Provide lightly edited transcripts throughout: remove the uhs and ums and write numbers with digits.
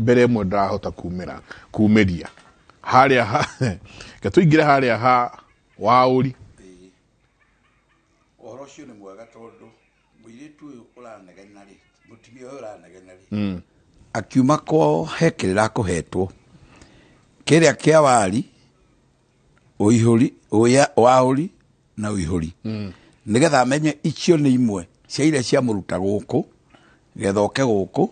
Mbere ĩmwe ndarahota kumĩra kumĩria harĩa ha reke tũingĩre harĩa ha waũri. Ũhoro ũcio nĩ mwega, tondũ mũirĩtu ũyũ ũranegena rĩ, mũtumia ũyũ ũranegena rĩ, akiuma kwao he kĩrĩra akũhetwo kĩrĩa kĩa wari ũihũri ũya waũri na ũihũri, nĩgetha amenye icio nĩ imwe cia iria ciamũruta gũkũ nĩgetha oke gũkũ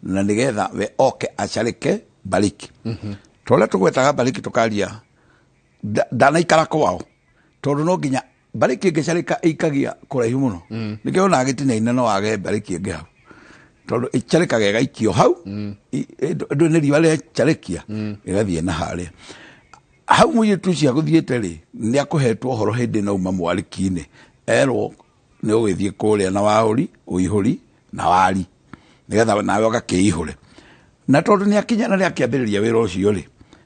na nĩgetha we oke acarĩke mbarĩki. To ũrĩa tũgwetaga mbarĩki, tũkaria ndanaikara kwao, tondũ no nginya mbarĩki ĩngĩcarĩka ĩikagia kũraihu mũno. Nĩkĩo onaga gĩtina-inĩ no wage mbarĩki ĩngĩ hau, tondũ ĩcarĩkaga ĩgaikio hau. Ndũ nĩ riũa rĩacarĩkia ĩgathiĩ na harĩa hau mũirĩtu ũcio agũthiĩte rĩ, nĩ akũhetwo ũhoro hĩndĩ ĩno auma mwarĩki-inĩ, erwo nĩ ũgĩthiĩ kũrĩa na waũri, ũihũri na wari, nĩgetha nawe ũgakĩihũre. Na tondũ nĩ akinya na nĩ akĩambĩrĩria wĩra ũcio rĩ,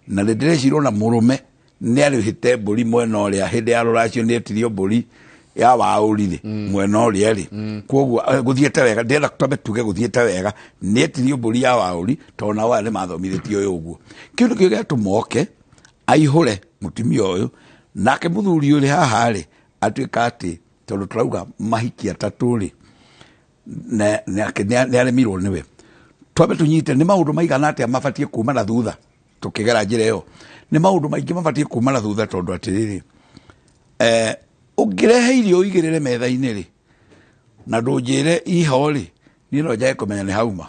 na nĩ ndĩrecirwo na mũrũme nĩ arĩhĩte mbũri mwena ũrĩa hĩndĩ ya rũracio nĩ etirio mbũri ya waũri rĩ, mwena ũrĩa rĩ, koguo gũthiĩte wega. Ndĩrenda twambe tuge gũthiĩte wega, nĩ etirio mbũri ya waũri, tondũ nao aya nĩ mathomithĩtio ũyũ ũguo. Kĩu nĩkĩo gĩatũma oke aihũre mũtumia ũyũ. Nake mũthuri ũrĩ haha rĩ, atuĩka atĩ tondũ tũrauga mahiki atatũ rĩ, nĩ aremirwo nĩwe. Twambe tũnyite nĩ maũndũ maigana atĩa mabatiĩ kuma na thutha tũkĩgera njĩra ĩyo. Nĩ maũndũ maingĩ mabatiĩ kuma na thutha, tondũ atĩrĩrĩ, ũngĩrehe irio ũigĩrĩre metha-inĩ rĩ, na ndũnjĩre iho rĩ, niĩ no njage kũmenya nĩ hauma,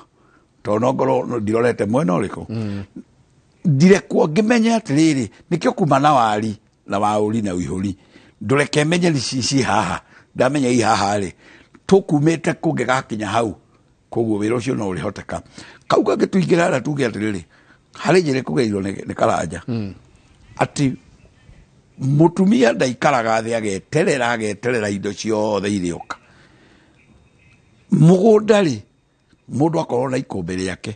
tondũ no ngorwo ndirorete mwena ũrĩkũ. Ndirekwo ngĩmenye atĩrĩrĩ, nĩkĩo kuma na wari na waũri na ũihũri, ndũreke menye nĩ ci haha. Ndamenya i haha rĩ, tũkumĩte kũngĩgakinya hau. Koguo wĩra ũcio no ũrĩhoteka. Kau kangĩ tũingĩra harĩa, tuge atĩrĩrĩ, harĩ njĩra ĩkũgereirwo nĩ Karanja, atĩ mũtumia ndaikaraga thĩ ageterera ageterera indo ciothe irĩoka mũgũnda rĩ. Mũndũ akorwo na ikũmbĩ rĩake,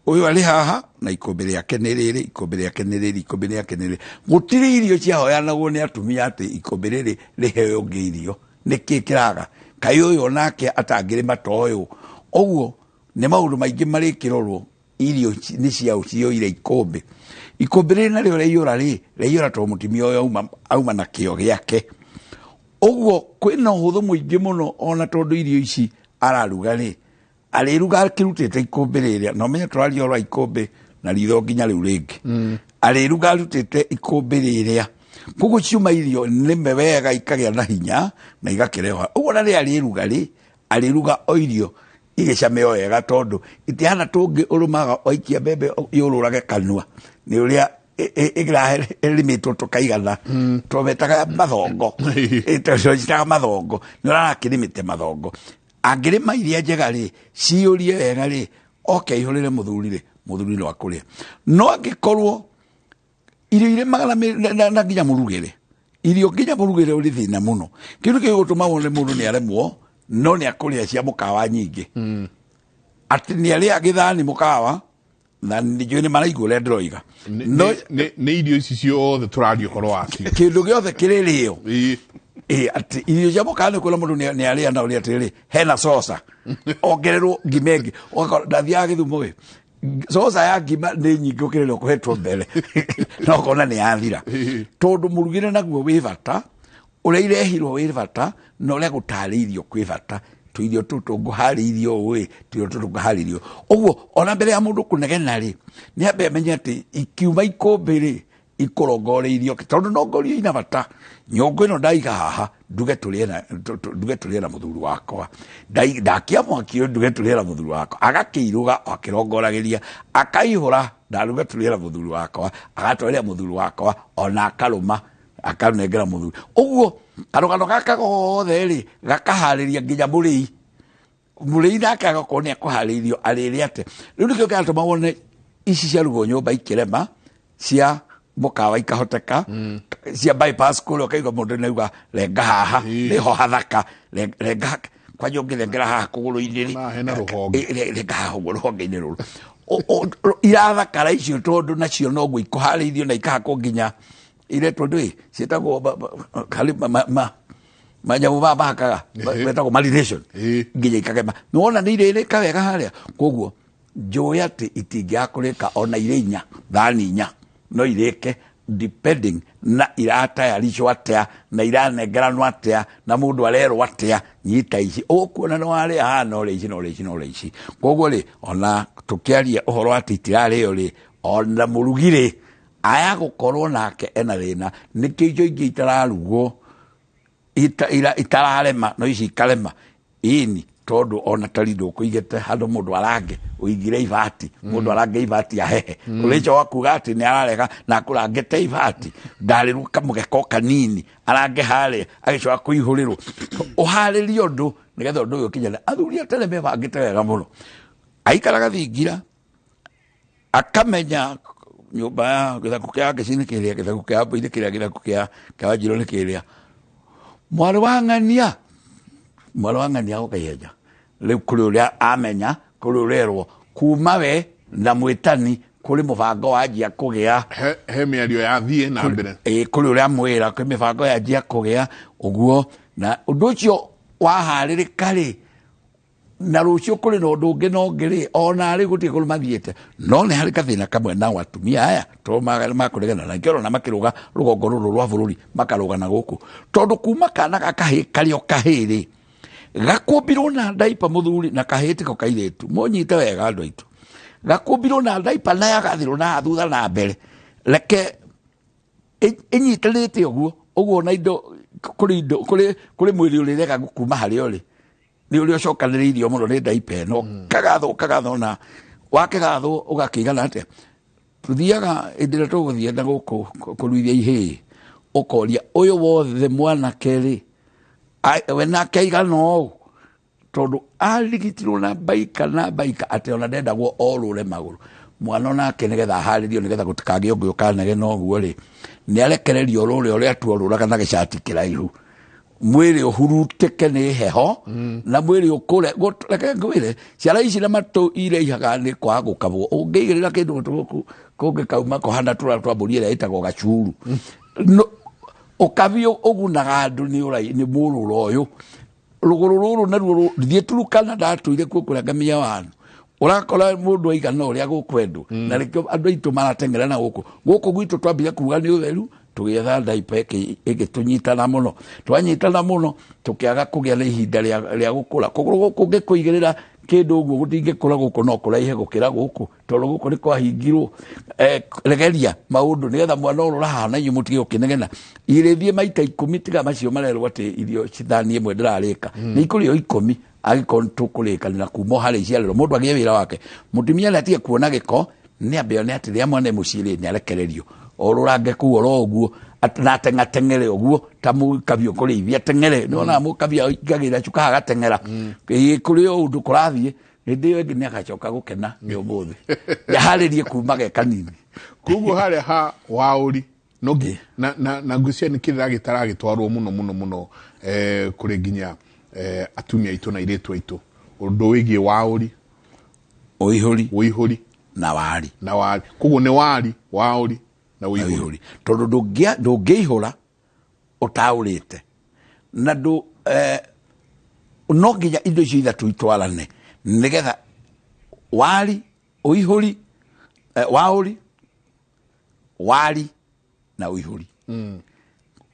ũyũ arĩ haha na ikũmbĩ rĩake nĩ rĩrĩ, ikũmbĩ rĩake nĩ rĩrĩ, ikũmbĩ rĩake nĩ rĩrĩ. Gũtirĩ irio ciahoyanagwo nĩ atumia atĩ ikũmbĩ rĩrĩ rĩheo ũngĩ irio. Nĩkĩ kĩraga kaĩ ũyũ onake atangĩrĩma ta ũyũ? Ũguo nĩ maũndũ maingĩ marĩkĩrorwo. Irio nĩ ciao ciyũire ikũmbĩ, ikũmbĩ rĩrĩ narĩo rĩaiyũra rĩ, rĩaiyũra tondũ mũtumia ũyũ auma na kĩo gĩake. Ũguo kwĩna ũhũthũ mũingĩ mũno, ona tondũ irio ici araruga rĩ, arĩruga akĩrutĩte ikũmbĩ rĩrĩa, na ũmenye tũraria ũhoro wa ikũmbĩ na ritho nginya rĩu rĩngĩ. Arĩruga arutĩte ikũmbĩ rĩrĩa, koguo ciuma irio nĩme wega, ikagĩa na hinya na igakĩreha ũguo. Na rĩrĩa arĩruga rĩ, arĩruga o irio igĩcame o wega, tondũ itihana tũngĩ ũrũmaga waikia mbembe yũrũrage kanua nĩ ũrĩa ĩrĩmĩtwo tũkaigana, twametaga mathongo. Twetaga mathongo nĩ ũrarakĩrĩmĩte mathongo. Angĩrĩma iria njega rĩ, ciyũrie wega rĩ, oke aihũrĩre mũthuri rĩ, mũthuri no akũrĩa. No angĩkorwo irio irĩmaga na nginya mũrugĩre irio, nginya mũrugĩre ũrĩ thĩna mũno. Kĩndũ gĩgũtũma wone mũndũ nĩ aremwo, no nĩ akũrĩa cia mũkawa nyingĩ, atĩ nĩ arĩa gĩthani mũkawa, na ningĩ nĩ maraigua ũrĩa ndĩroiga. No Nĩ irio ici ciothe tũraria ũhoro wacio. Kĩndũ gĩothe kĩrĩrĩo. Ĩ atĩ irio cia mũkawa nĩ kuona mũndũ nĩ arĩa na ũrĩa atĩrĩrĩ, hena coca ongererwo ngima ĩngĩ. Ũgakora ndathiaga Gĩthumo ĩ, coca ya ngima nĩ nyingĩ gũkĩra ĩrĩa ũkũhetwo mbere, na ũkona nĩ yathira, tondũ mũrugĩre naguo wĩ bata, ũrĩa irehirwo wĩ bata, na ũrĩa gũtarĩirio kwĩ bata. Tũirio tũtũ ngũharĩirio ũũ ĩ, tũirio tũtũ ngũharĩirio ũguo. Ona mbere ya mũndũ kũnegena rĩ, nĩ ambe amenye atĩ ikiuma ikũmbĩ rĩ, ikũrongoreirio, tondũ nongorio ina bata. Nyũngũ ĩno ndaiga haha nduge tũrĩe na nduge tũrĩe na mũthuri wakwa. Ndakia mwaki ũyũ nduge tũrĩe na mũthuri wakwa. Agakĩiruga o akĩrongoragĩria, akaihũra, ndaruga tũrĩe na mũthuri wakwa, agatwarĩra mũthuri wakwa, ona akarũma akanengera mũthuri. Ũguo karũgano gaka gothe rĩ, gakaharĩria nginya mũrĩi. Mũrĩi nake agakorwo nĩ akũharĩirio arĩrĩ atĩ rĩu nĩkĩo kĩratũma wone ici ciarugwo nyũmba ikĩrema, cia mũkawa ikahoteka. Cia bypass kũrĩa ũkaigua mũndũ nĩauga renga haha. Nĩho hathaka. Renga kwanja ũngĩrengera haha kũgũrũ-inĩ rĩ. Na hena rũhonge. Renga haha ũguo rũhonge-inĩ rũrũ. Irathakara icio, tondũ nacio noguo ikũharĩirio na ikahakwo nginya iretwo ndũĩ ciĩtagwo harĩ manyamũ maya mahakaga, metagwo marination, nginya ikagema. Nĩwona nĩ irĩrĩka wega harĩa. Koguo Njũĩ atĩ itingĩaga kũrĩka ona irĩ inya, thani inya no irĩke, depending na iratayaricwo atĩa na iranengeranwo atĩa na mũndũ arerwo atĩa, nyita ici ũkuona nĩ warĩa haha, no rĩa ici, no rĩa ici, no rĩa ici. Koguo rĩ, ona tũkĩaria ũhoro atĩ itirarĩo rĩ, ona mũrugi rĩ, aya gũkorwo nake ena thĩna, nĩkĩo icio ingĩ itararugwo itararema, no ici ikarema ini, tondũ ona tari ndũkũigĩte handũ mũndũ arange, ũigire ibati, mũndũ arange ibati ahehe, ũrĩcoka kuga atĩ nĩ ararega na akũrangĩte ibati, ndarĩrwo kamũgeko kanini arange harĩa, agĩcoka kũihũrĩrwo. Ũharĩrie ũndũ nĩgetha ũndũ ũyũ ũkinyane. Athuri a tene mebangĩte wega mũno, aikaraga thingira akamenya nyũmba ya gĩthaku kĩa Ngeci nĩ kĩrĩa, gĩthaku kĩa Mbũi nĩ kĩrĩa, gĩthaku kĩa Wanjirũ nĩ kĩrĩa, mwarĩ wa ng'ania, mwarĩ wa ng'ania agoka ihenja. Rĩu kũrĩ ũrĩa amenya, kũrĩ ũrerwo kuma we na mwĩtani, kũrĩ mũbango wanjia kũgĩa, he mĩario yathiĩ na mbere. Ĩ, kũrĩ ũrĩa mwĩra kwĩ mĩbango yanjia kũgĩa ũguo, na ũndũ ũcio waharĩrĩka rĩ, na rũciũ kũrĩ na ũndũ ũngĩ na ũngĩ rĩ, ona rĩ gũtirĩ kũndũ mathiĩte. No nĩ harĩ gathĩna kamwe nao atumia aya tondũ makũregana na ngĩona makĩrũga rũgongo rũrũ rwa bũrũri, makarũga na gũkũ, tondũ kuma kana ga kahĩĩ karĩ o kahĩĩ rĩ, gakũmbirwo na ndaipa mũthuri, na kahĩĩ tiko kairĩtu, mũnyite wega andũ aitũ, gakũmbirwo na ndaipa na yagathirwo na thutha na mbere, reke ĩnyitanĩte ũguo ũguo, na indo kũrĩ indo kũrĩ kũrĩ mwĩrĩ ũrĩrega kuma harĩa ũrĩ nĩ ũrĩa ũcokanĩrĩirio mũno nĩ ndaipa ĩno, kagathwo kagathwo na wakĩgathwo ũgakĩigana atĩa. Tũthiaga hĩndĩ ĩrĩa tũgũthiĩ na gũkũ kũruithia ihĩĩ, ũkoria ũyũ wothe mwanake rĩ, we nake aigana ũũ, tondũ arigitirwo na mbaika na mbaika atĩ ona ndendagwo orũre magũrũ. Mwana onake nĩgetha aharĩrio, nĩgetha gũtikagĩe ũngĩ ũkanegena ũguo rĩ, nĩ arekererio orũre ũrĩa tuorũraga na gĩcati kĩraihu, mwĩrĩ ũhurutĩke nĩ heho na mwĩrĩ ũkũre. Reke ngwĩre, ciara ici na matũ iraihaga nĩ kwaga gũkamwo. Ũngĩigĩrĩra kĩndũ gũtũ gũkũ kũngĩkauma kũhana tũra twa mbũri ĩrĩa ĩtagwo gacuru. No, ũkabi ũgunaga andũ nĩ ũrai nĩ mũrũro ũyũ rũgũrũ rũrũ naruo thiĩ Turukana, ndatũire kuo kũrĩa ngamia wanu, ũrakora mũndũ aigana ũrĩa gũkwendwo, na nĩkĩo andũ aitũ marateng'era na gũkũ gũkũ gwitũ. Twambia kuga nĩ ũtheru, tũgĩetha ndaipa ĩgĩtũnyitana mũno, twanyitana mũno tũkĩaga kũgĩa na ihinda rĩa gũkũra. Kũgũrũ gũkũ ũngĩkũigĩrĩra kĩndũ ũguo gũtingĩkũra, gũkũ no kũraihe gũkĩra gũkũ, tondũ gũkũ nĩ kwahingirwo. Regeria maũndũ nĩgetha mwana ũrora haha na inyuĩ mũtige gũkĩnegena. Irĩthiĩ maita 10, tiga macio marerwo atĩ irio cithani ĩmwe ndĩrarĩka, nĩ ikũrĩo 10 angĩkorwo nĩ tũkũrĩkanĩra kuma o harĩa iciarĩrwo. Mũndũ agĩe wĩra wake, mũtumia nĩ atige kuona gĩko, nĩ ambe one atĩ rĩrĩa mwana e mũciĩ rĩ, nĩ arekererio orũrange kũu oro ũguo, na ateng'ateng'ere ũguo ta mũkabi ũkũrĩithia ateng'ere. Nĩ wonaga mũkabi aingagĩrĩra cuka agateng'era. Ĩĩ, kũrĩ o ũndũ kũrathiĩ, hĩndĩ ĩyo ĩngĩ nĩ agacoka gũkena nĩ ũmũthĩ yaharĩrie kuma ge kanini. Koguo harĩa ha waũri no na ngwĩciria nĩ kĩrĩra gĩtaragĩtwarwo mũno mũno mũno, kũrĩ nginya atumia aitũ na airĩtu aitũ, ũndũ wĩgiĩ waũri, ũihũri, ũihũri na wari. Na wari. Koguo nĩ wari, waũri na ũihũri. Ũihũri, tondũ ndũngĩihũra ũtaũrĩte na ndũ no nginya indo icio ithatũ itwarane nĩgetha wari, ũihũri, waũri, wari na ũihũri,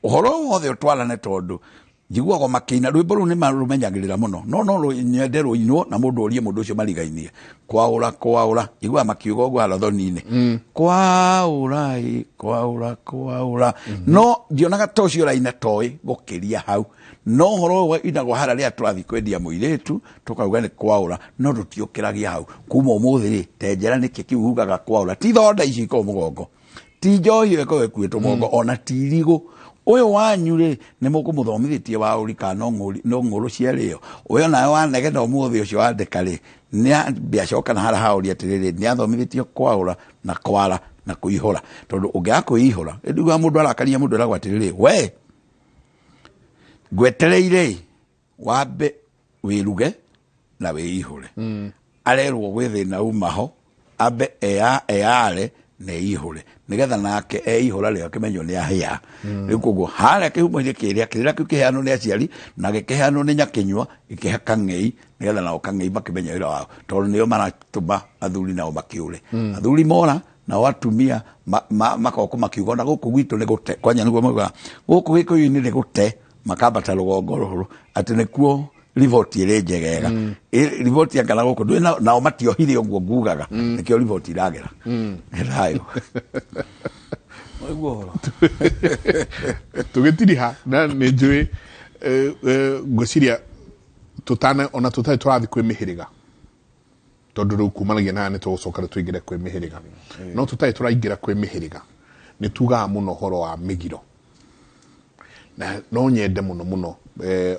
ũhoro wothe ũtwarane, tondũ njiguaga makĩina rwĩmbo rũu nĩ marũmenyagĩrĩra mũno, no nyende rũinwo na mũndũ orie mũndũ ũcio marigainie kwaũra kwaũra. Njiguaga makiuga ũguo harathoni-inĩ, kwaũra ĩ, kwaũra kwaũra, no ndionaga ta ũcio ũraina toĩ gũkĩria hau. No ũhoro ũyũ inagwo harĩa rĩrĩa tũrathiĩ kwendia mũirĩtu, tũkauga nĩ kwaũra, no tũtiũkĩragia hau. Kuma ũmũthĩ rĩ, tenjera nĩkĩ kĩu ugaga kwaũra. Ti thonda ici ikoragwo mũgongo, ti njohi ĩyo ĩkoragwo ĩkuĩtwo mũgongo, ona ti irigũ. Ũyũ wanyu rĩ, nĩ mũkũmũthomithĩtie waũri kana no ng'ũrũ ciarĩo. Ũyũ nawe wanegena ũmũthĩ ũcio wandĩka rĩ, nĩ ambia acoka na harĩa haũria atĩrĩrĩ, nĩ athomithĩtio kwaũra na kwara na kũihũra, tondũ ũngĩaga kwĩihũra, ndugaga mũndũ arakaria mũndũ eragwo atĩrĩrĩ, we ngwetereire wambe wĩruge na wĩihũre. Arerwo gwĩ thĩna uma ho ambe eyare. Na eihũre nĩgetha nake eihũra rĩo akĩmenywo nĩ ahĩa. Rĩu koguo harĩa kĩhumo-inĩ kĩrĩa kĩrĩra kĩu kĩheanwo nĩ aciari na gĩkĩheanwo nĩ nyakĩnyua gĩkĩhe kang'ei nĩgetha nao kang'ei makĩmenye wĩra wao, tondũ nĩo maratũma athuri nao makĩũre. Athuri mora nao atumia makoka makiuga ona gũkũ gwitũ nĩ gũte, kwanja nĩguo maugaga gũkũ Gĩkũyũ-inĩ nĩ gũte, makambata rũgongo rũrũ atĩ nĩkuo riboti ĩrĩ njegega. Riboti ya kana gũkũ ndũĩ nao matiohire ũguo ngugaga, nĩkĩo riboti iragera. Nĩ thayũ. Waigua ũhoro? Tũgĩtiriha na nĩ njũĩ ngwĩciria tũtana ona tũtarĩ tũrathiĩ kwĩ mĩhĩrĩga, tondũ rĩu kumanagia na nĩ tũgũcoka rĩu tũingĩre kwĩ mĩhĩrĩga, no tũtarĩ tũraingĩra kwĩ mĩhĩrĩga nĩ tugaga mũno ũhoro wa mĩgiro, na no nyende mũno mũno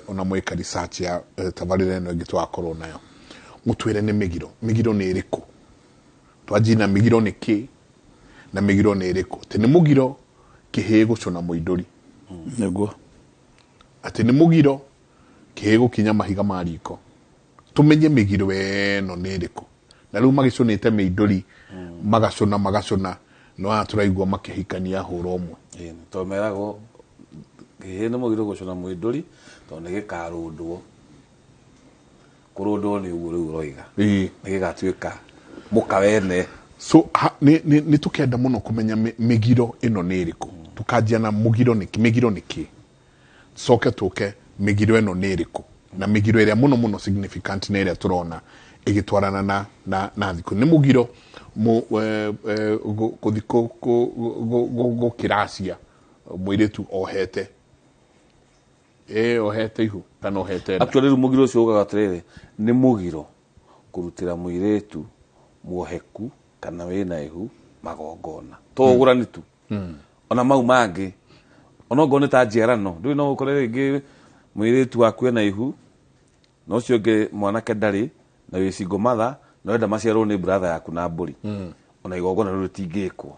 ona mwĩka research ya tabarĩra ĩno ĩngĩ tũgakorwo nayo, mũtwĩre nĩ mĩgiro, mĩgiro nĩ ĩrĩkũ, twanjie na mĩgiro nĩ kĩ na mĩgiro nĩ ĩrĩkũ, atĩ nĩ mũgiro kĩhĩĩ gũcũna mũindũri. Nĩguo. Atĩ nĩ mũgiro kĩhĩĩ gũkinya mahiga ma riko, tũmenye mĩgiro ĩno nĩ ĩrĩkũ. Na rĩu magĩcũnĩte mĩindũri, magacũna magacũna, no aya tũraigua makĩhikania hũra ũmwe. Ĩĩ, tondũ meragwo kĩhĩĩ nĩ mũgiro gũcũna mũindũri tondũ nĩ gĩkarũndwo. Kũrũndwo nĩ ũguo rĩu ũroiga. Nĩ gĩgatuĩka mũka wene. So nĩ tũkenda mũno kũmenya mĩgiro ĩno nĩ ĩrĩkũ. Tũkanjia na mũgiro nĩ kĩ, mĩgiro nĩ kĩ, coke tũke mĩgiro ĩno nĩ ĩrĩkũ, na mĩgiro ĩrĩa mũno mũno significant nĩ ĩrĩa tũrona ĩgĩtwarana na thikũ. Nĩ mũgiro gũthiĩ gũkĩracia mũirĩtu ohete. Ohete ihu kana ohete nda. Actually rĩu mũgiro ũcio ugaga atĩrĩrĩ, nĩ mũgiro kũrutĩra mũirĩtu muoheku kana wĩna ihu magongona. To ũgũrani tu. Ona mau mangĩ, ona okorwo nĩ ta njiarano, ndũĩ no ũkore rĩngĩ mũirĩtu waku ena ihu, na ũcio ũngĩ mwanake ndarĩ, na wĩ single mother, na ũrenda maciarwo nĩ brother yaku na mbũri. Ona igongona rĩu rĩtingĩkwo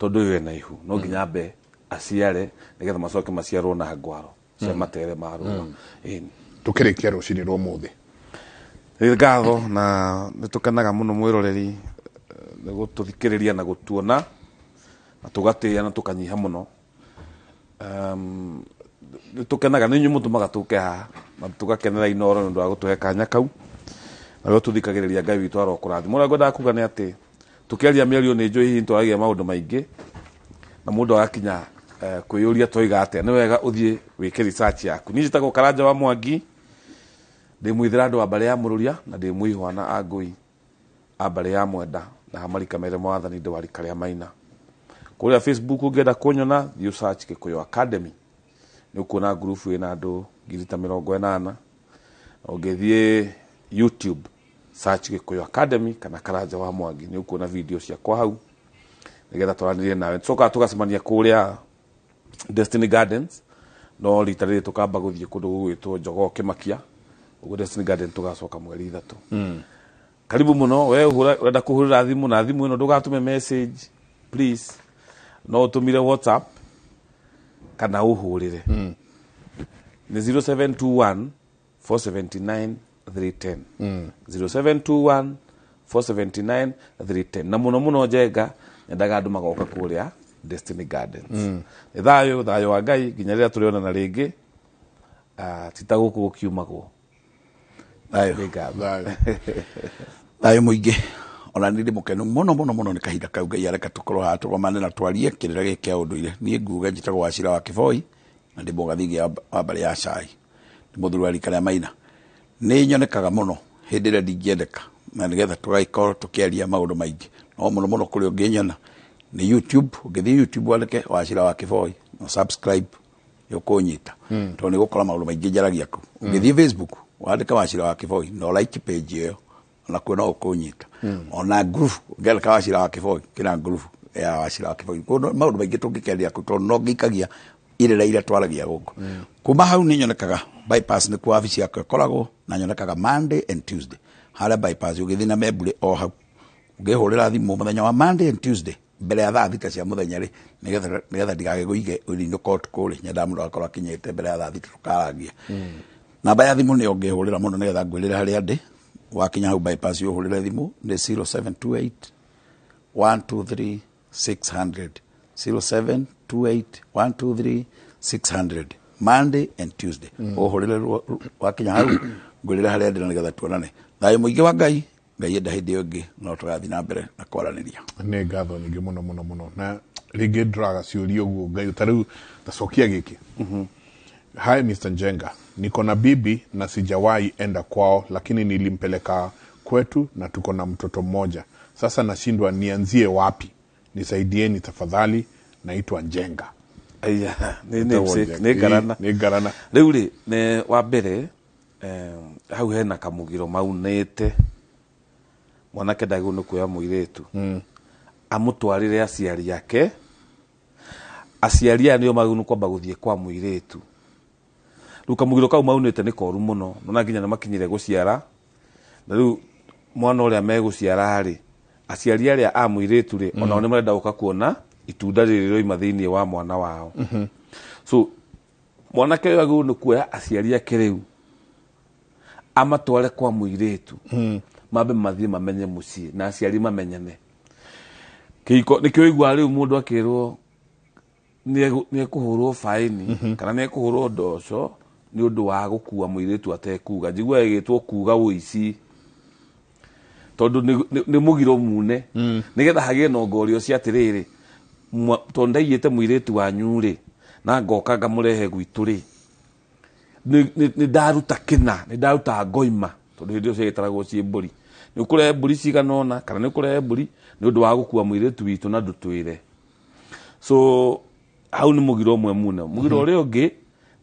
tondũ ũyũ ena ihu, no nginya ambe aciare nĩgetha macoke maciarwo na ngwaro cia matere ma rũa. Ĩni. Tũkĩrĩkia rũcinĩ rwa ũmũthĩ. Nĩ ngatho na nĩ tũkenaga mũno mwĩroreri nĩ gũtũthikĩrĩria na gũtuona na tũgatĩĩa na tũkanyiha mũno. Nĩ tũkenaga nĩ inyuĩ mũtũmaga tũke haha na tũgakenera Inooro nĩ ũndũ wa gũtũhe kanya kau, na rĩo tũthikagĩrĩria Ngai witũ arokũrathima. Ũrĩa ngwendaga kuga nĩ atĩ tũkĩaria mĩario nĩ njũĩ hihi twaragia maũndũ maingĩ na mũndũ agakinya kwĩyũria twoiga atĩa. Nĩ wega ũthiĩ wĩke research yaku. Niĩ njĩtagwo Karanja wa Mwangi, ndĩ mũithĩra andũ wa mbarĩ ya Mũrũria na ndĩ mũihwana a Ngũi a mbarĩ ya Mwenda na hamarika mere mwathani ndĩ wa rika rĩa Maina. Kũrĩa Facebook ũngĩenda kũnyona, thiĩ search Gĩkũyũ Academy, nĩ ũkuona group ĩna andũ ngiri ta mĩrongo ĩnana. Ũngĩthiĩ YouTube search Gĩkũyũ Academy kana Karanja wa Mwangi, nĩ ũkuona video ciakwa hau nĩgetha twaranĩrie nawe. Tũcokaga tũgacemania kũrĩa Destiny Gardens, no rita rĩrĩ tũkamba gũthiĩ kũndũ gũgwĩtwo Jogoo Kĩmakia, ũguo Destiny Garden tũgacoka mweri 3. Karibu mũno, we ũrenda kũhũrĩra thimũ na thimũ ĩno ndũgatũme message please, no ũtũmire WhatsApp kana ũhũrĩre. Nĩ 0721 479 310. 0721 479 310. Na mũno mũno Njenga nyendaga andũ magoka kũrĩa Destiny Gardens. Nĩ thayũ, thayũ wa Ngai nginya rĩrĩa tũrĩonana rĩngĩ. Ti ta gũkũ gũkiumagwo. Thayũ. Nĩ ngatho. Thayũ. Thayũ mũingĩ. Ona nĩ ndĩ mũkenu mũno mũno mũno nĩ kahinda kau Ngai areka tũkorwo haha tũgomane na twarie kĩrĩra gĩkĩ kĩa ũndũire. Niĩ nguga njĩtagwo Wachira wa Kĩboi na ndĩ mũgathigi wa mbarĩ ya Cai. Ndĩ mũthuri wa rika rĩa Maina. Nĩ nyonekaga mũno hĩndĩ ĩrĩa ndingĩendeka na nĩgetha tũgagĩkorwo tũkĩaria maũndũ maingĩ. No mũno mũno kũrĩa ũngĩnyona nĩ YouTube. Ũngĩthiĩ YouTube wandĩke Wachira wa Kĩboi na subscribe nĩ ũkũnyita. Tondũ nĩ gũkora maũndũ maingĩ njaragia kũu. Ũngĩthiĩ Facebook wandĩke Wachira wa Kĩboi na like page ĩyo ona kuo no ũkũnyita. Ona group ũngĩandĩka Wachira wa Kĩboi kĩna group ya Wachira wa Kĩboi. Koguo maũndũ maingĩ tũngĩkĩaria kũu tondũ no ngĩikagia irĩra iria twaragia gũkũ. Kuma hau nĩ nyonekaga bypass nĩkuo wabici yakwa ĩkoragwo, na nyonekaga Monday and Tuesday harĩa bypass ũgĩthiĩ na Membure o hau. Ũngĩhũrĩra thimũ mũthenya wa Monday and Tuesday mbere ya thaa 6 cia mũthenya rĩ, nĩgetha ndigagĩgũige ũrinũka ũtukũ rĩ, nyendaga mũndũ agakorwo akinyĩte mbere ya thaa 6 tũkarangia. Namba ya thimũ nĩyo ũngĩhũrĩra mũno nĩgetha ngwĩrĩre harĩa ndĩ. Wakinya hau bypass ũhũrĩre thimũ nĩ 0728 123 600. 0728 123 600, Monday and Tuesday. Ũhũrĩre wakinya hau ngwĩrĩre harĩa ndĩ na nĩgetha tuonane. Thayũ mũingĩ wa Ngai. Ngai enda hĩndĩ ĩyo ĩngĩ no tũgathiĩ na mbere na kwaranĩria. Nĩ ngatho nyingĩ mũno mũno mũno, na rĩngĩ ndũraga ciũria ũguo Ngai ta rĩu tacokia gĩkĩ. Hi Mr. Njenga, niko na bibi na sijawahi enda kwao, lakini nilimpeleka kwetu na tuko na mtoto mmoja. Sasa nashindwa nianzie wapi, nisaidieni tafadhali. Naitwa Njenga. Aya, nĩ Ĩtagwo namesake, Njenga. nĩ ngarana. Nĩ ngarana. Rĩu rĩ, nĩ wa mbere, hau hena kamũgiro maunĩte. Mwanake ndagĩrĩirwo nĩ kuoya mũirĩtu amũtwarĩre aciari ake. Aciari aya nĩo magĩrĩirwo nĩ kwamba gũthiĩ kwa mũirĩtu. Rĩu kamũgiro kau maunĩte nĩ koru mũno, nona nginya nĩ makinyire gũciara. Na rĩu mwana ũrĩa megũciara rĩ, aciari arĩa a mũirĩtu rĩ, onao nĩ marenda gũka kuona itunda rĩrĩ rĩroima thĩinĩ wa mwana wao. So mwanake ũyũ agĩrĩirwo nĩ kuoya aciari ake rĩu amatware kwa mũirĩtu, mambe mathiĩ mamenye mũciĩ na aciari mamenyane. Kĩhiko nĩkĩo ũiguaga rĩu mũndũ akĩrwo nĩ ekũhũrwo baĩni kana nĩ ekũhũrwo ndoco nĩ ũndũ wa gũkua mũirĩtu atekuga. Njiguaga ĩgĩtwo kuga ũici, tondũ nĩ mũgiro mune, nĩgetha hagĩe na ngorio cia atĩrĩrĩ, tondũ ndaiyĩte mũirĩtu wanyu rĩ, na ngoka ngamũrehe gwitũ rĩ, nĩ ndaruta kĩna, nĩ ndaruta ngoima, tondũ hĩndĩ ĩyo ciagĩtaragwo ciĩ mbũri. Nĩ ũkũrehe mbũri cigana ũna, kana nĩ ũkũrehe mbũri nĩ ũndũ wa gũkua mũirĩtu witũ na ndũtwĩre. So hau nĩ mũgiro ũmwe mune. Mũgiro ũrĩa ũngĩ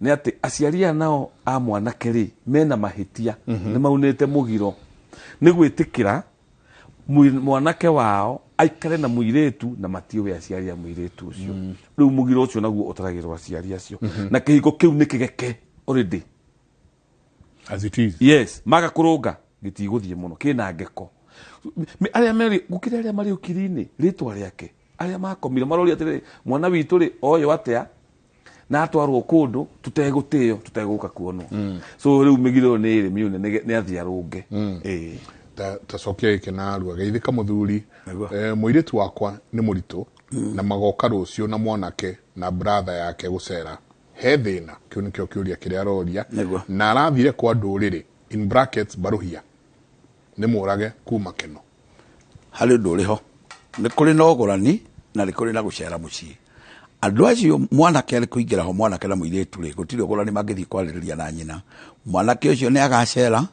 nĩ atĩ aciari aya nao a mwanake rĩ, mena mahĩtia, nĩ maunĩte mũgiro nĩ gwĩtĩkĩra mwanake wao aikare na mũirĩtu na matiũĩ aciari a mũirĩtu ũcio. Rĩu mũgiro ũcio naguo ũtaragĩrwo aciari acio, na kĩhiko kĩu nĩ kĩgeke already. As it is. Yes, maga kũrũnga gĩtigũthiĩ mũno, kĩna ngeko. Arĩa marĩ gũkĩrĩ, arĩa marĩ ũkiri-inĩ rĩtwa rĩake, arĩa makomire maroria atĩrĩrĩ, mwana witũ rĩ oyo atĩa na atwarwo kũndũ tũtegũtĩo, tũtegũka kuonwo. So rĩu mĩgiro ĩyo nĩ ĩrĩ mĩune, nĩ athiĩ arũnge. Ĩĩ. Ta cokia gĩkĩ na arua geithĩka mũthuri. Nĩguo. Mũirĩtu wakwa nĩ mũritũ na magoka rũciũ na mwanake na brother yake gũcera, he thĩna? Kĩu nĩkĩo kĩũria kĩrĩa aroria. Nĩguo. Na arathire kwa ndũrĩrĩ, in brackets baruhia, nĩ mũrage kuma keno. Harĩ ũndũ ũrĩ ho, nĩ kũrĩ na ũgũrani na nĩ kũrĩ na gũcera mũciĩ. Andũ acio mwanake arĩ kũingĩra ho, mwanake na mũirĩtu rĩ, gũtirĩ ũgũrani mangĩthiĩ kwarĩrĩria na nyina. Mwanake ũcio nĩ agacera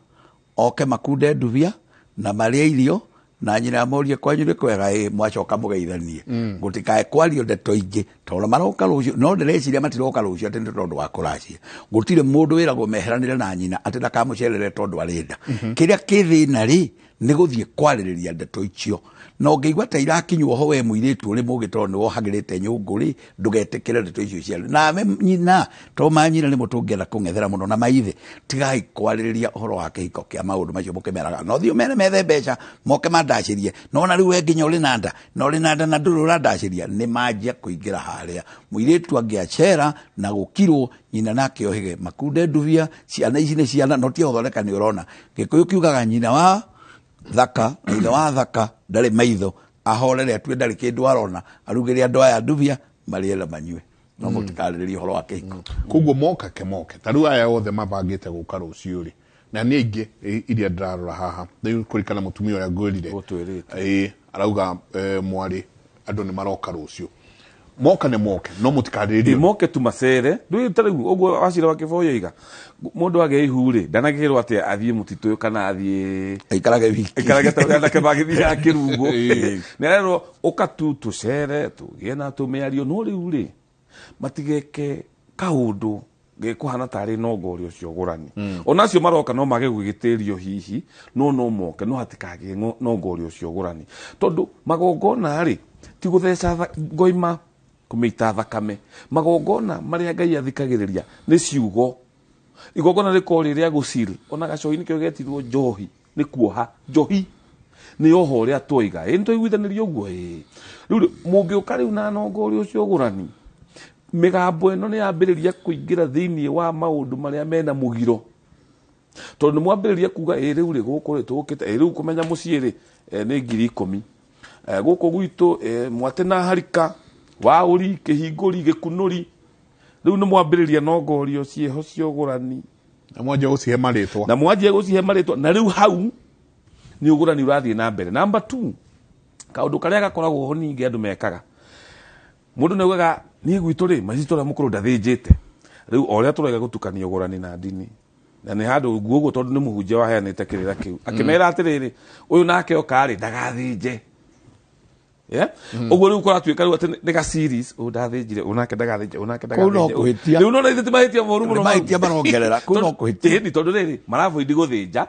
oke makunde ndubia na marĩe irio na nyina, amũrie kwanyu nĩ kwega, ĩ mwacoka mũgeithanie, gũtikae kwario ndeto ingĩ tondũ maroka rũciũ. No ndĩreciria matiroka rũciũ atĩ nĩ tondũ wa kũracia. Gũtirĩ mũndũ wĩragwo meheranĩre na nyina atĩ ndakamũcerere tondũ arĩ nda. Kĩrĩa kĩ thĩna rĩ, nĩ gũthiĩ kwarĩrĩria ndeto icio, na ũngĩigua ta irakinywo ho, we mũirĩtu ũrĩ mũgĩ tondũ nĩ wohagĩrĩte nyũngũ rĩ, ndũgetĩkĩre ndeto icio ciario nawe nyina, tondũ manyina nĩmo tũngĩenda kũng'ethera mũno na maithe. Tigai kwarĩrĩria ũhoro wa kĩhiko kĩa maũndũ macio mũkĩmeraga no thiĩ ũmere methe mbeca moke mandacĩrie, nona rĩu we nginya ũrĩ na nda, na ũrĩ na nda na ndũrĩ ũrandacĩria. Nĩ manjia kũingĩra harĩa mũirĩtu angĩacera na gũkirwo nyina nake ohĩge makunde ndubia. Ciana ici nĩ ciana no tia gũthondeka. Nĩ ũrona Gĩkũyũ kiugaga nyina wa thaka na ithe wa thaka ndarĩ maitho, ahorere atue ndarĩ kĩndũ arona, arugĩre andũ aya ndubia marĩe na manyue, no mũtikarĩrĩrie ũhoro wa kĩhiko. Koguo moka ke moke ta rĩu aya othe mabangĩte gũka rũciũ rĩ, na nĩ aingĩ iria ndĩrarora haha rĩu kũrikana mũtumia ũrĩa ngwĩrire. Ũtwĩrĩte. Ĩĩ, arauga mwarĩ andũ nĩ maroka rũciũ, moka nĩ moke no mũtikarĩrĩrie. Moke tu macere ndũĩ ta rĩu ũguo wacira wa kĩboyo iga mũndũ agĩa ihu rĩ, ndanakĩrwo atĩ athiĩ mũtitũ kana athiĩ aikarage wiki. Ikarage ta ũrĩa anake magĩthiaga kĩrungo. Nĩ arerwo ũka tu tũcere tũgĩe na tũmĩario, no rĩu rĩ matigeke kaũndũ gekũhana tarĩ nongorio ũcio ũgũrani. Ona acio maroka no mage gwĩgĩtĩrio hihi, no moke no hatikagĩe nongorio ũcio ũgũrani, tondũ magongona rĩ ti gũtheca ngoima kũmĩita thakame. Magongona marĩa Ngai athikagĩrĩria nĩ ciugo. Igongona rĩkorwo rĩ rĩa gũcil, ona gacohi nĩkĩo getirwo njohi, nĩ kuoha njohi nĩ oho ũrĩa twoiga, ĩ nĩ twaiguithanĩria ũguo. Ĩ rĩu rĩ, mũngĩũka rĩu na nongorio ũcio ũgũrani, mĩgambo ĩno nĩ yambĩrĩria kũingĩra thĩinĩ wa maũndũ marĩa mena mũgiro, tondũ nĩ mwambĩrĩria kuga ĩ rĩu rĩ gũkũ rĩ tũkĩte ĩ rĩu kũmenya mũciĩ rĩ, nĩ 10,000. Gũkũ gwitũ mwate na harika waũri kĩhingũri gĩkunũri rĩu nĩ mwambĩrĩria nongorio ciĩho cia ũgũrani na mwanjia gũcihe marĩtwa na mwanjia gũcihe marĩtwa na rĩu hau nĩ ũgũrani ũrathiĩ na mbere. Number 2, kaũndũ karĩa gakoragwo ho ningĩ andũ mekaga, mũndũ nĩ augaga niĩ gwitũ rĩ macitũ ũrĩa mũkũrũ ndathĩnjĩte. Rĩu o ũrĩa tũraiga gũtukania ũgũrani na ndini, na nĩ handũ nguo ũguo tondũ nĩ mũhunjia waheanĩte kĩrĩra kĩu akĩmera atĩrĩrĩ, ũyũ nake oka rĩ ndagathĩnje. Ũguo rĩu kũratuĩka rĩu atĩ nĩ ga series, ũyũ ndathĩnjire, ũyũ nake ndagathĩnje, ũyũ nake Kũu no ndagathĩnje. kũhĩtia. Rĩu no ithuĩ ti mahĩtia moru mũno Nĩ mahĩtia marongerera, kũu no kũhĩtia. Ĩni, tondũ rĩrĩ maravoidi gũthĩnja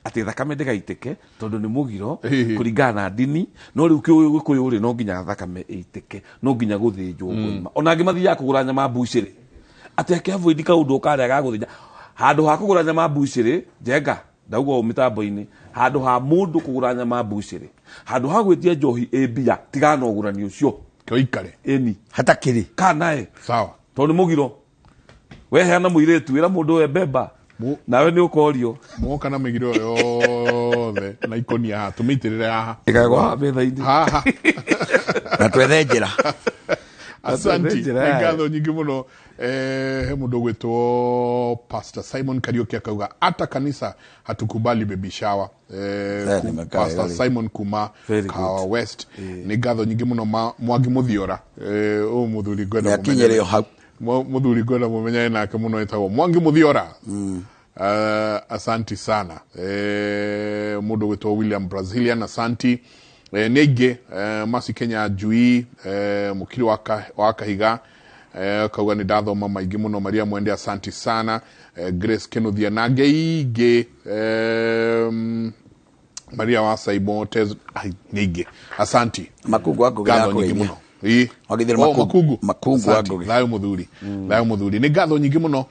atĩ thakame ndĩgaitĩke tondũ nĩ mũgiro kũringana na ndini, no rĩu kĩũyũ gĩkũyũ rĩ no nginya thakame ĩitĩke, no nginya gũthĩnjwo kũima. Ona angĩ mathiaga kũgũra nyama mbucĩrĩ atĩ akĩavoidi kaũndũ karĩa ga gũthĩnja handũ ha kũgũra nyama mbucĩrĩ. Njenga ndauga ũũ mĩtambo-inĩ, handũ ha mũndũ kũgũra nyama mbucĩrĩ, handũ ha gwĩtia njohi ĩ mbia, tigana na ũgũrani ũcio kĩoikare ĩni hatakĩrĩ kanae sawa tondũ nĩ mũgiro. Weheana mũirĩtu wĩra mũndũ we mbemba nawe nĩ ũkorio mwoka na mĩgiro ĩyo yothe na ikonia haha tũmĩitĩrĩre haha ĩkagwa metha-inĩ haha na twethe njĩra. Asanti, njĩra nĩ yayo. ngatho nyingĩ mũno. He mũndũ ũgwĩtwo Pastor Simon Kariuki akauga hata kanisa hatukubali baby shower. Nimekaa Pastor yale. Simon kuma Very good. Kahawa West, nĩ ngatho nyingĩ mũno. Mwangi Mũthiora, ũyũ mũthuri ngwenda Nĩakinyĩre o hau. Mũthuri ngwenda mũmenyane nake mũno etagwo Mwangi Mũthiora. Asanti sana. Mũndũ ũgwĩtwo William Brazilian, asanti. Nĩ aingĩ, Masi Kenya Njui, mũkiri wa Kahiga, kauga nĩ ndathoma maingĩ mũno. Maria Mwende, asanti sana. Grace Kinuthia na angĩ aingĩ, Maria wa Saimo Tez, ai, nĩ aingĩ, asanti. Makungu wa Ngũgĩ Ngatho nyingĩ ndakũgeithia. mũno. Ĩ. Wagithire Oh, Makungu. Makungu. Makungu wa Asanti. Ngũgĩ. Thayũ mũthuri, thayũ mũthuri, nĩ ngatho nyingĩ mũno.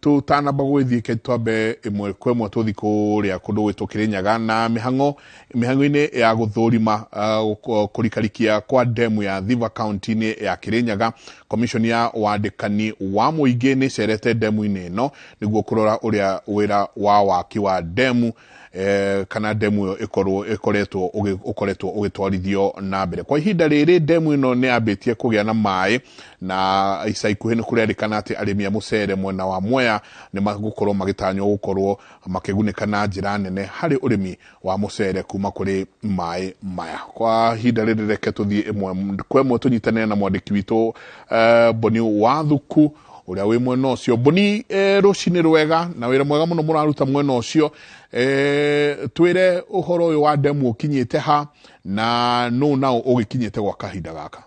Tũtanamba gwĩthiĩ ke twambe ĩmwe kwa ĩmwe tũthi kũrĩa kũndũ gwĩtwo Kĩrĩnyaga na mĩhang'o-inĩ ya gũthũrima kũrikarikia kwa demu ya Thiva kaunti-inĩ ya Kĩrĩnyaga. Commission ya wandĩkani wa mũingĩ nĩ ĩcerete demu-inĩ ĩno nĩguo kũrora ũrĩa wĩra wa waki wa demu kana demu ĩyo ĩkoretwo ũkoretwo ũgĩtwarithio na mbere kwa ihinda rĩrĩ. Demu ĩno nĩ yambĩtie kũgĩa na maĩ na ica ikuhĩ nĩ kũrerĩkana atĩ arĩmi a mũcere mwena wa Mwea nĩ magũkorwo magĩtanywo gũkorwo makĩgunĩka na njĩra nene harĩ ũrĩmi wa mũcere kuma kũrĩ maĩ maya. Kwa ihinda rĩrĩ reke tũthiĩ ĩmwe kwa ĩmwe tũnyitanĩre na mwandĩki witũ Boni Wathuku ũrĩa wĩ mwena ũcio. Boni, rũcinĩ rwega na wĩra mwega mũno mũraruta mwena ũcio. Twĩre ũhoro ũyũ wa demu ũkinyĩte ha na nũ nao ũgĩkinyĩte gwa kahinda gaka.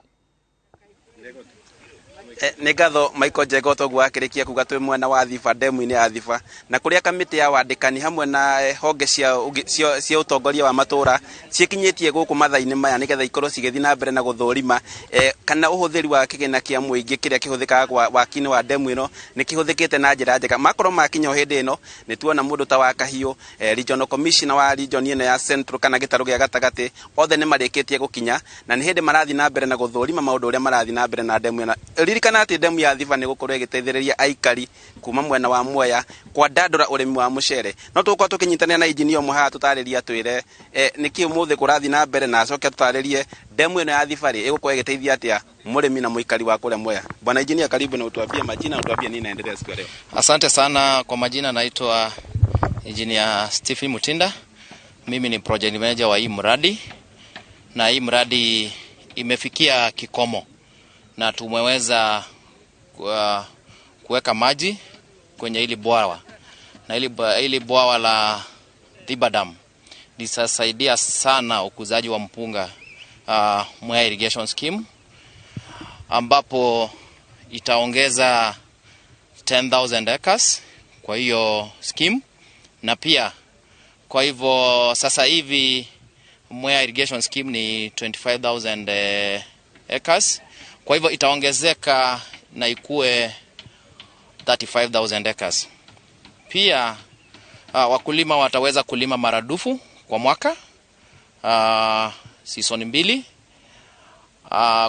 Nĩ ngatho Michael Njenga, toguo akĩrĩkia kuga twĩ mwena wa Thiba, demu-inĩ ya Thiba, na kũrĩa kamĩtĩ ya wandĩkani hamwe na honge cia ũtongoria wa matũra ciĩkinyĩtie gũkũ mathaa-inĩ maya nĩgetha ikorwo cigĩthiĩ na mbere na gũthũrima kana ũhũthĩri wa kĩgĩna kĩa mũingĩ kĩrĩa kĩhũthĩkaga waki-inĩ wa demu ĩno nĩ kĩhũthĩkĩte na njĩra njega. Makorwo makinya o hĩndĩ ĩno nĩ tuona mũndũ ta wa Kahiũ, regional commissioner wa region ĩno ya Central kana gĩtarũ gĩa gatagatĩ, othe nĩ marĩkĩtie gũkinya na nĩ hĩndĩ marathiĩ na mbere na gũthũrima maũndũ ũrĩa marathiĩ na mbere na demu ĩno. Ririkana atĩ demu ya Thiba nĩ gũkorwo ĩgĩteithĩrĩria aikari kuma mwena wa Mwea kwandandũra ũrĩmi wa mũcere. No tũgũkorwo tũkĩnyitanĩra na injinia ũmwe haha tũtarĩrie atwĩre nĩkĩ ũmũthĩ kũrathiĩ na mbere, na acoke atũtarĩrie demu ĩno ya Thiba rĩ ĩgũkorwo ĩgĩteithia atĩa mũrĩmi na mũikari wa kũrĩa Mwea. Bwana injinia, karibu na utuambie majina na utuambie nini inaendelea siku ya leo. Asante sana. Kwa majina naitwa Engineer Stephen Mutinda. Mimi ni project manager wa hii mradi, na hii mradi imefikia kikomo na tumeweza kuweka maji kwenye hili bwawa, na hili bwawa la Thiba Dam litasaidia sana ukuzaji wa mpunga, Mwea Irrigation Scheme, ambapo itaongeza 10,000 acres kwa hiyo scheme, na pia kwa hivyo sasa hivi Mwea Irrigation Scheme ni 25,000 acres, kwa hivyo itaongezeka na ikue 35,000 acres. Pia wakulima wataweza kulima maradufu kwa mwaka, season 2.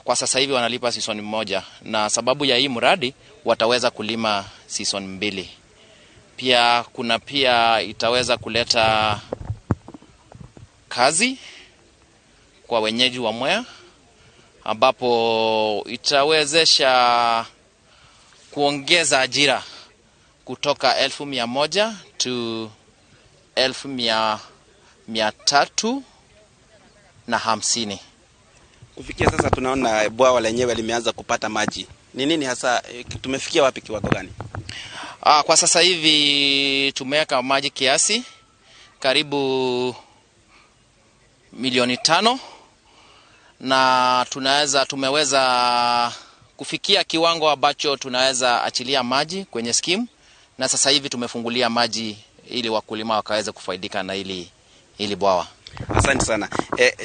Kwa sasa hivi wanalipa season 1, na sababu ya hii mradi wataweza kulima season 2. Pia itaweza kuleta kazi kwa wenyeji wa Mwea, ambapo itawezesha kuongeza ajira kutoka 100,000 to 350,000. Kufikia sasa tunaona bwawa lenyewe limeanza kupata maji. Ni nini hasa, tumefikia wapi, kiwango gani? Kwa sasa hivi tumeweka maji kiasi karibu milioni 5 na tumeweza kufikia kiwango ambacho tunaweza achilia maji kwenye skimu, na sasa hivi tumefungulia maji ili wakulima wakaweze kufaidika na ili bwawa. Asante sana.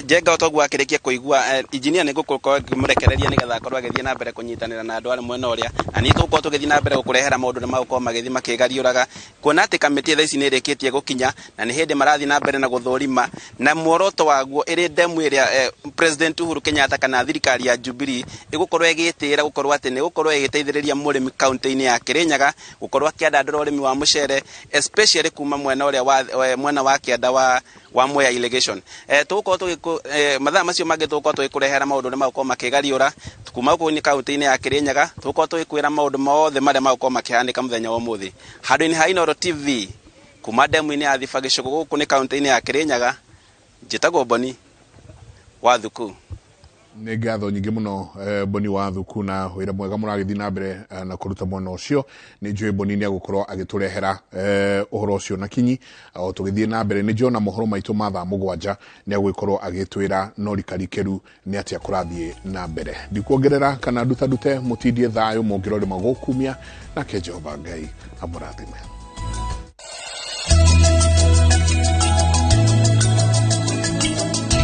Njenga otoguo akĩrĩkia kũigua injinia nĩ ngũkorwo ngĩmũrekereria nĩgetha akorwo agĩthiĩ na mbere kũnyitanĩra na andũ arĩa mwena ũrĩa, na niĩ tũgũkorwo tũgĩthiĩ na mbere gũkũrehera maũndũ ũrĩa magũkorwo magĩthiĩ makĩgariũraga, kuona atĩ kamĩtĩ thaa ici nĩ ĩrĩkĩtie gũkinya na nĩ hĩndĩ marathiĩ na mbere na gũthũrima na muoroto waguo ĩrĩ ndemu ĩrĩa President Uhuru Kenyatta kana thirikari ya Jubilee ĩgũkorwo ĩgĩtĩĩra gũkorwo atĩ nĩ gũkorwo ĩgĩteithĩrĩria mũrĩmi kaunti-inĩ ya Kirinyaga gũkorwo akĩandandũra ũrĩmi wa mũcere, especially kuma mwena ũrĩa wa mwena wa kĩanda wa Mwea irrigation. Tũgũkorwo tũgĩkũ mathaa macio mangĩ tũgũkorwo tũgĩkũrehera maũndũ ũrĩa magũkorwo makĩgariũra kuma gũkũ nĩ kaunti-inĩ ya Kirinyaga. Tũgũkorwo tũgĩkwĩra maũndũ mothe marĩa magũkorwo makĩhanĩka mũthenya wa ũmũthĩ handũ-inĩ ha Inooro TV kuma ndemu-inĩ ya Thiba Gĩcũgũ, gũkũ nĩ kaunti-inĩ ya Kirinyaga. Njĩtagwo Boni wa Thuku. Nĩ ngatho nyingĩ mũno, Boni wa Thuku, na wĩra mwega mũragĩthiĩ na mbere na kũruta mwena ũcio. Nĩ njũĩ Boni nĩ agũkorwo agĩtũrehera ũhoro ũcio na kinyi o tũgĩthiĩ na mbere. Nĩ njũĩ ona mohoro maitũ ma thaa 7 nĩ agũgĩkorwo agĩtwĩra no rikarikeru nĩ atĩa kũrathiĩ na mbere. Ndikuongerera kana ndutandute, mũtindie thayũ mũngĩrorĩma gũkumia nake Jehova Ngai amũrathime.